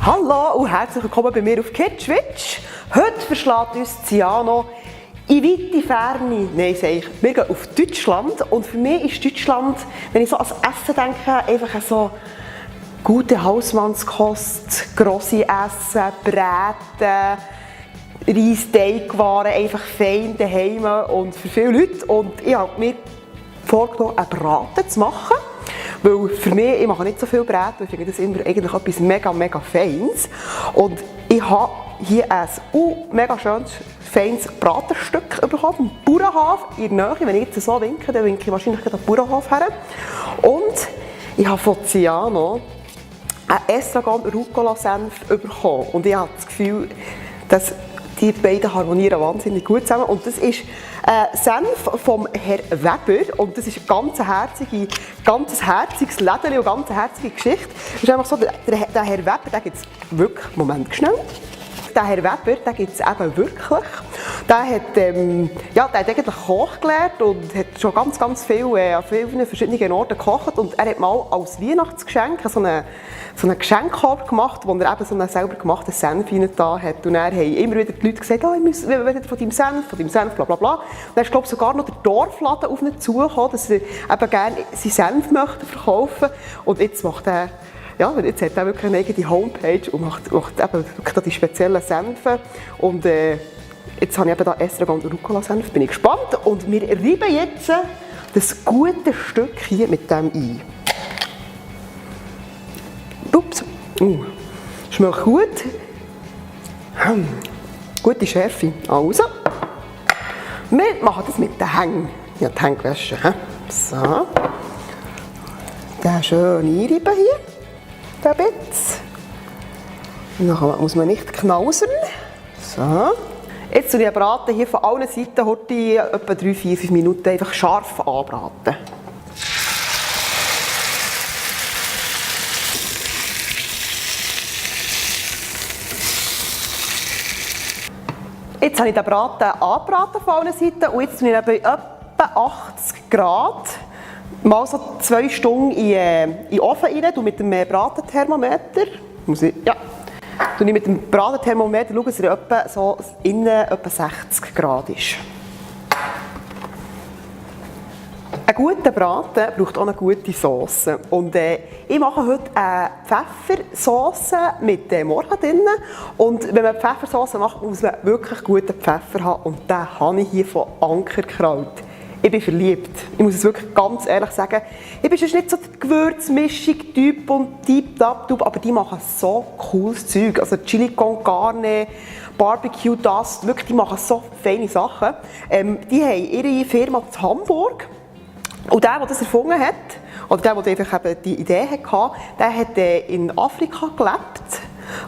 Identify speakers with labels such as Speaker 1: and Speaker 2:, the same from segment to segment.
Speaker 1: Hallo und herzlich willkommen bei mir auf Kitschwitsch. Heute verschlägt uns Ciano in weite Ferne. Nein, sage ich. Wir gehen auf Deutschland und für mich ist Deutschland, wenn ich so ans Essen denke, einfach so gute Hausmannskost, grosse Essen, Braten, Reis, Teigwaren, einfach fein daheim und für viele Leute. Und ich habe mir vorgenommen, einen Braten zu machen. Weil für mich, ich mache nicht so viel Braten, ich finde das immer eigentlich etwas mega Feines. Und ich habe hier ein mega schönes, feines Bratenstück bekommen, vom Bauernhof in der Nähe. Wenn ich jetzt so winke, dann winke ich wahrscheinlich den Bauernhof her. Und ich habe von Ciano einen Estragon-Rucola-Senf bekommen. Und ich habe das Gefühl, dass die beiden harmonieren wahnsinnig gut zusammen. Und das ist Senf vom Herr Weber. Und das ist ein ganz herziges Lädeli und eine ganz herzige Geschichte. Es ist einfach so, der Herr Weber, den gibt es wirklich, Moment schnell. Den Herr Weber, den gibt es eben wirklich. Der hat, der hat eigentlich Koch gelernt und hat schon ganz viel an vielen verschiedenen Orten gekocht. Und er hat mal als Weihnachtsgeschenk so einen Geschenkkorb gemacht, wo er eben so einen selber gemachten Senf reingetan hat. Und dann haben immer wieder die Leute gesagt, wir wollen von deinem Senf, bla bla bla. Und dann ist, glaube ich, sogar noch der Dorfladen auf ihn zugekommen, dass er eben gerne seinen Senf möchte verkaufen. Und jetzt macht er, ja, jetzt hat er wirklich eine eigene Homepage und macht eben wirklich die speziellen Senfe. Und jetzt habe ich eben da Estragon und Rucola-Senf, bin ich gespannt. Und wir reiben jetzt das gute Stück hier mit dem ein. Ups. Schmeckt gut. Gute Schärfe. Also. Wir machen das mit den Hängen. Ja, die Hänge waschen. So. Den schön einreiben hier. Den Bitz. Dann muss man nicht knausern. So. Jetzt tue ich den Braten hier von allen Seiten heute etwa 3-4 Minuten einfach scharf anbraten. Jetzt habe ich den Braten angebraten von allen Seiten und jetzt tue ich ihn bei etwa 80 Grad mal so 2 Stunden in den Ofen rein, mit dem Bratenthermometer. Tue ich mit dem Bratenthermometer schaue, dass er etwa so innen etwa 60 Grad ist. Ein guter Braten braucht auch eine gute Sauce. Und ich mache heute eine Pfeffersauce mit Morcheln drin. Und wenn man Pfeffersauce macht, muss man wirklich guten Pfeffer haben. Und den habe ich hier von Ankerkraut. Ich bin verliebt. Ich muss es wirklich ganz ehrlich sagen. Ich bin nicht so der Gewürzmischung-Typ und Typ, aber die machen so cooles Zeug. Also Chili con Carne, Barbecue Dust, wirklich, die machen so feine Sachen. Die haben ihre Firma in Hamburg. Und der das erfunden hat, oder der einfach eben die Idee hatte, der hat in Afrika gelebt,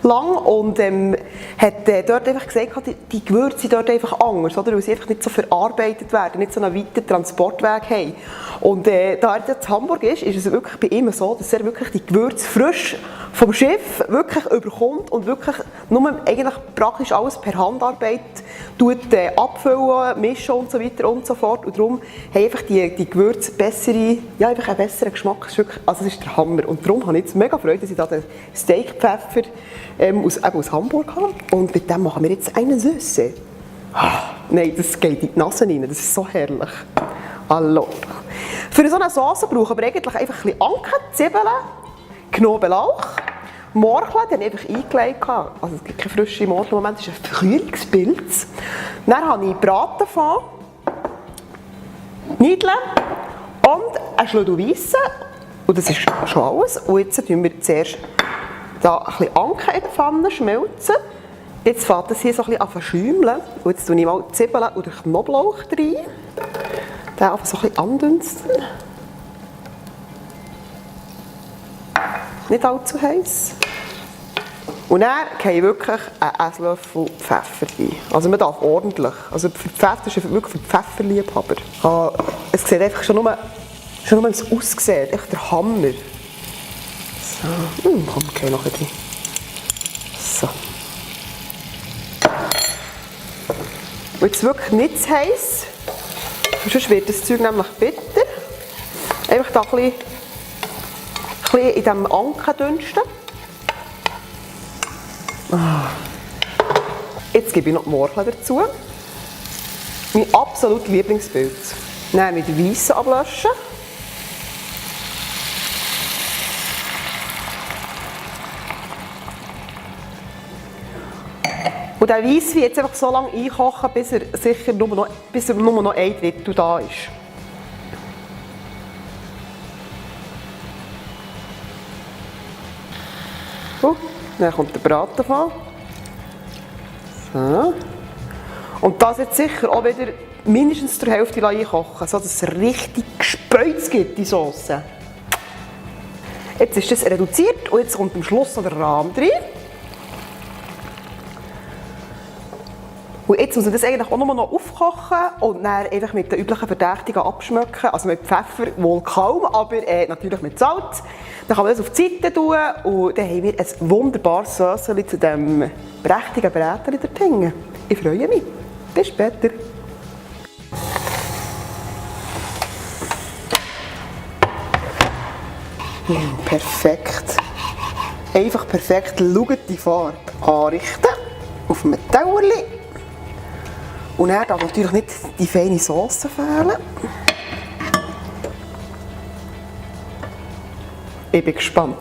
Speaker 1: lang, und hat dort einfach gesagt, die Gewürze sind dort einfach anders, oder? Weil sie einfach nicht so verarbeitet werden, nicht so einen weiten Transportweg haben. Und da er jetzt in Hamburg ist es wirklich bei ihm so, dass er wirklich die Gewürze frisch vom Schiff wirklich überkommt und wirklich nur eigentlich praktisch alles per Handarbeit abfüllen, mischen und so weiter und so fort. Und darum haben einfach die Gewürze einfach einen besseren Geschmack. Das ist der Hammer. Und darum habe ich jetzt mega Freude, dass ich da den Steakpfeffer aus Hamburg habe. Und mit dem machen wir jetzt eine Süße. Nein, das geht in die Nase rein. Das ist so herrlich. Hallo. Für so eine Sauce brauchen wir eigentlich einfach ein bisschen Anke, Zwiebeln, Knoblauch, Morcheln, die habe ich einfach eingelegt. Also es gibt keine frische Morcheln im Moment, das ist ein Verkühlungspilz. Dann habe ich Bratenfond, Niedeln und ein Schlüssel Weisse. Und das ist schon alles. Und jetzt tun wir zuerst da ein bisschen Anke in die Pfanne schmelzen. Jetzt fängt das hier so ein bisschen an zu schäumeln. Und jetzt tue ich mal die Zwiebeln und den Knoblauch rein. Den einfach so ein bisschen andünsten. Nicht allzu heiß. Und dann gehe ich wirklich einen Esslöffel Pfeffer rein. Also man darf ordentlich. Also für Pfeffer ist wirklich für Pfefferliebhaber. Es sieht einfach schon nur wie es aussieht. Echt der Hammer. So, komm, okay, noch ein bisschen. So. Und jetzt wirklich nicht zu heiß. Sonst wird das Zeug nämlich bitter. Einfach da ein bisschen in diesem Anken dünsten. Jetzt gebe ich noch die Morcheln dazu. Mein absolutes Lieblingspilz. Dann mit Weissen ablöschen. Und den Weisswein jetzt einfach so lange einkochen, bis er sicher nur noch ein Drittel da ist. Dann kommt der Braten vor. So. Und das jetzt sicher auch wieder mindestens zur Hälfte einkochen, sodass es richtig Gespäuz gibt, die Sauce. Jetzt ist das reduziert und jetzt kommt am Schluss noch der Rahm rein. Und jetzt muss man das eigentlich auch noch aufkochen und dann einfach mit den üblichen Verdächtigen abschmecken. Also mit Pfeffer wohl kaum, aber natürlich mit Salz. Dann kann man das auf die Seite tun und dann haben wir ein wunderbares Sauce zu diesem prächtigen Brätchen dort hinten. Ich freue mich. Bis später. Perfekt. Einfach perfekt. Schaut die Farbe. Anrichten. Auf einem Tauerli. Und dann darf natürlich nicht die feine Sauce fehlen. Ich bin gespannt.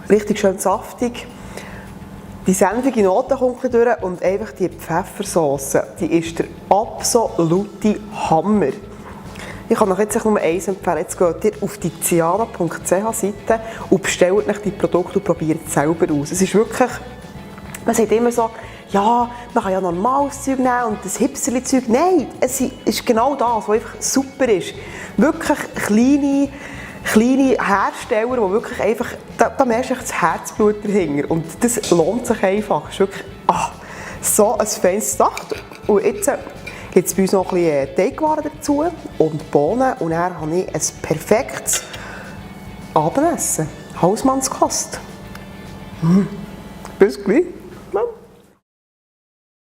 Speaker 1: Richtig schön saftig. Die sendige Note kommt durch und einfach die Pfeffersauce, die ist der absolute Hammer. Ich kann euch jetzt nur eins empfehlen. Jetzt geht ihr auf die ciara.ch-Seite und bestellt euch die Produkte und probiert es selber aus. Es ist wirklich, man sagt immer so, ja, man kann ja normales Zeug nehmen und das Hipsterli-Zeug. Nein, es ist genau das, was einfach super ist. Wirklich kleine Hersteller, die wirklich einfach, da merkst du das Herzblut dahinter. Und das lohnt sich einfach. Es ist wirklich so ein feines Sache. Und jetzt gibt es bei uns noch ein bisschen Teigwaren dazu und Bohnen. Und dann habe ich ein perfektes Abendessen. Hausmannskost. Bis gleich.